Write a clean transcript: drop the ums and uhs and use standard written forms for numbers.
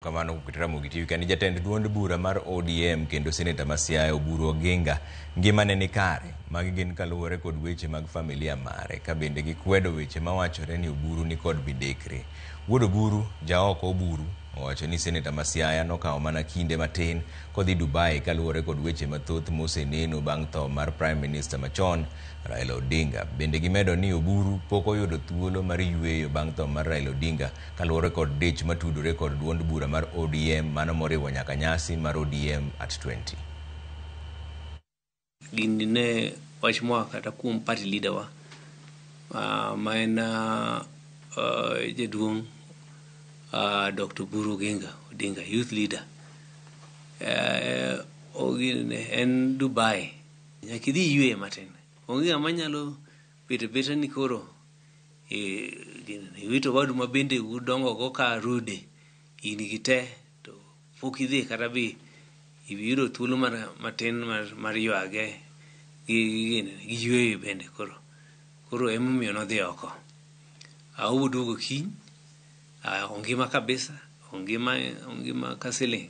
Kamano kuom Ramogi TV kani jatend duond bura mar ODM kendo seneta ma Siaya Oburu Oginga ngimane ni kare. Magi gin kaluwore kod weche mag familia mare ka bende gikwedo weche mawachore ni Oburu ni kod midekre. Wuod Oburu, jaoko Oburu, owacho ni seneta ma Siaya nokawo mana kinde matin kodhi Dubai kaluwore kod weche mathoth moseneno bang' tho mar Prime Minister machon Raila Odinga. Bende gimedo ni Oburu pok oyudo thuolo mar yueyo bang' tho mar Raila Odinga kaluwore kod dich matudore kod duond bura mar ODM mano moriwo nyaka nyasi mar ODM at 20. Gini ne wach moa kata kuom party leader wa ma en jaduong' Dr. Oburu Oginga Odinga, youth leader. Ogine en Dubai. Nyaka idhi iyueye matin. Onge ng'ama nyalo bet abeta ni koro iwito wadu ma bende udongo go ka rude in gi te to pok idhi kata bi iyudo thuolo mar matin mar ywage gi gi yueyo bende koro. Koro emomiyo nodhi oko. Obiro duogo kiny, ongima kabisa, ongima, ongima ka siling'.